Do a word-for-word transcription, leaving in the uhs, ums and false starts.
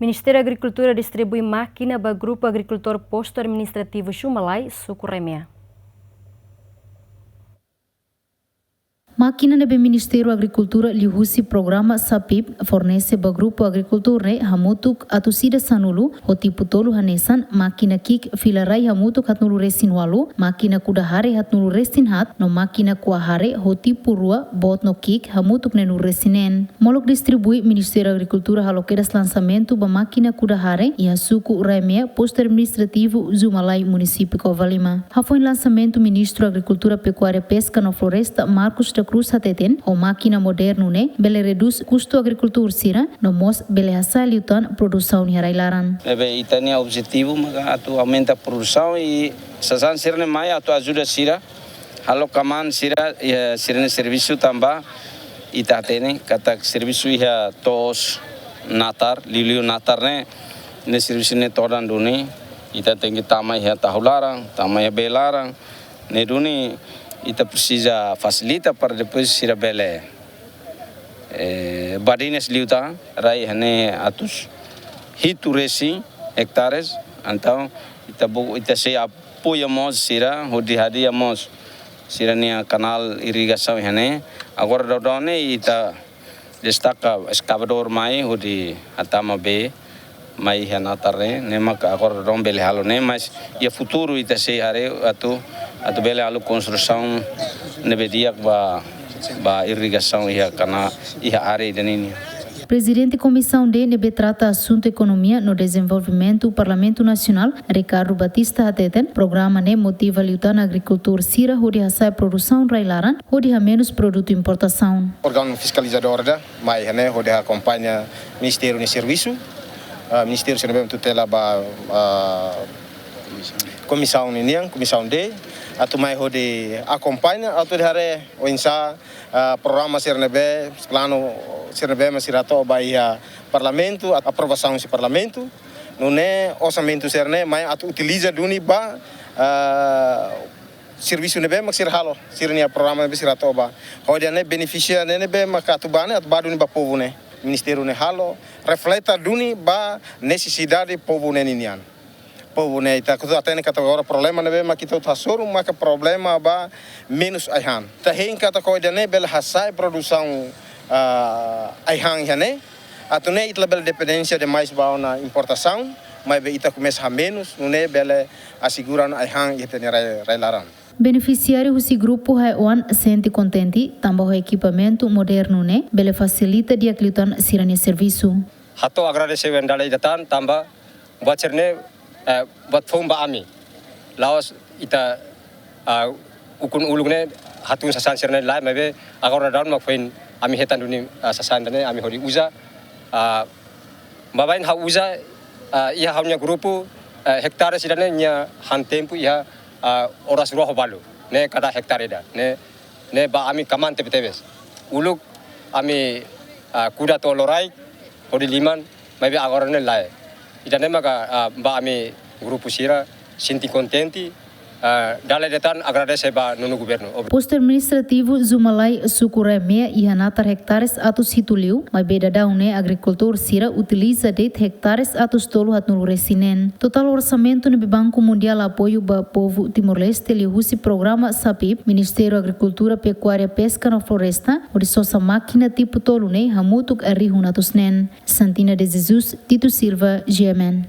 Ministériu Agrikultura distribui mákina ba Grupu Agrikultór Postu Administrativu Zumalai, Suku Raimea. Mákina ne'ebé Ministériu Agrikultura liuhusi programa SAPIP fornese ba grupu agrikultór ne'e hamutuk atus ida sanulu, ho tipu tolu hanesan mákina ki'ik fila rai hamutuk haatnulu resin ualu, mákina kuda hare haatnulu resin haat, no mákina ko'a hare ho tipu rua, boot no ki'ik hamutuk neenulu resin neen. Molok distribui, Ministériu Agrikultura halo kedas lansamentu ba mákina kuda hare iha Suku Raimea, Postu Administrativu Zumalai, Munisípiu Covalima. Hafoin lansamentu, Ministru Agrikultura, Pekuária, Peska no Floresta, Marcos da Cruz, hateten, ho mákina modernu ne'e bele redús kustu agrikultór sira, no mós bele hasa'e liután produsaun iha rai-laran. Ne'ebé ita-nia objetivu maka atu aumenta produsaun i sasán sira-ne'e mai atu ajuda sira halo kmaan sira, iha sira-nia servisu tanba ita hatene katak servisu iha to'os natar, liuliu natar ne'e, ne'e servisu ne'e todan duni, ita tenke tama iha tahu laran, tama iha bee laran, ne'e duni ita presiza fasilita para depois sira bele, eh, badinas liután, rai iha ne'e atus hitu resin hektares, entaun ita bu-, ita sei apoia mós sira, hodi hadi'a mós sira-nia kanál irrigasaun iha ne'e. Agora daudaun ne'e ita destaka eskavadór mai hodi hatama bee mai iha natar ne'e, ne'e maka agora daudaun bele halo ne'e, mas iha futuru ita sei haree atu, atu bele halo konstrusaun ne'ebé di'ak ba, ba irrigasaun iha kana, iha área ida-ne'e nian. Prezidente Komisaun D ne'ebé trata asuntu ekonomia no dezenvolvimentu Parlamentu Nasionál, Ricardo Batista, hateten, programa ne'e motiva liután agrikultór sira hodi hasa'e produsaun rai-laran, hodi hamenus produtu importasaun. Órgaun fiskalizadór ida mai iha ne'e hodi akompaña Ministériu nia servisu, ah, ministériu sira ne'ebé tutela ba, ah, komisaun ninian, Komisaun D, atu mai hodi akompaña, atu hodi haree oinsá, ah, programa sira ne'ebé, planu sira ne'ebé mak sira to'o ba iha Parlamentu, aprovasaun husi Parlamentu, nune'e orsamentu sira-ne'e mai atu utiliza duni ba, ah, servisu ne'ebé mak sira halo, sira-nia programa ne'ebé sira to'o ba. Hodi nune'e benefísiu ne'ebé mak atu ba ne'e, atu ba duni ba povu ne'e. Ministériu ne'e halo refleta duni ba nesesidade povu ne'e ninian. Povu ne'e, ita hotu hatene katak agora problema ne'ebé mak ita hotu hasoru maka problema ba menus ai-han. Ita hein katak ho ida-ne'e bele hasa'e produsaun, ah, ai-han iha ne'e. Atu nune'e ita labele dependénsia demais ba ona importasaun, maibé ita komesa hamenus, nune'e bele asegura ona ai-han iha ita-nia rai, rai-laran. Benefisiáriu husi grupu Hae Oan sente kontente, tanba ho ekipamentu modernu ne'e bele fasilita di'ak liután sira-nia servisu. Hato'o agradese ba dala ida tan, tanba buat sira-ne'e, eh, buat foun ba ami. La'ós ita, ah, ukun uluk ne'e hatun sasán sira-ne'e lae, maibé agora daudaun mak foin ami hetan duni, ah, sasán ida-ne'e ami hodi uza, ah, baibain ha'u uza, ah, iha ha'u-nia grupu, ah, hektares ida-ne'e nia han tempu iha, ah, oras rua ho balu. Ne'e kada hektare ida. Ne'e, ne'e ba ami kmaan tebetebes. Uluk ami, ah, kuda to'o lorokraik, hodi liman, maibé agora ne'e lae. Ida-ne'e maka, ah, ba ami grupu sira sente kontente, ah, dala ida tan agradese ba nonu governu. Obri- Postu Administrativu Zumalai, Suku Raimea iha natar hektares atus hitu liu, maibé daudaun ne'e agrikultór sira utiliza de'it hektares atus tolu haatnulu resin neen. Totál orsamentu ne'ebé Banku Mundiál apoiu ba povu Timor-Leste liuhusi programa SAPIP, Ministériu Agrikultura, Pekuária, Peska no Floresta, hodi sosa mákina tipu tolu ne'e hamutuk rihun atus neen. Santina de Jesus, Tito Silva, G M N.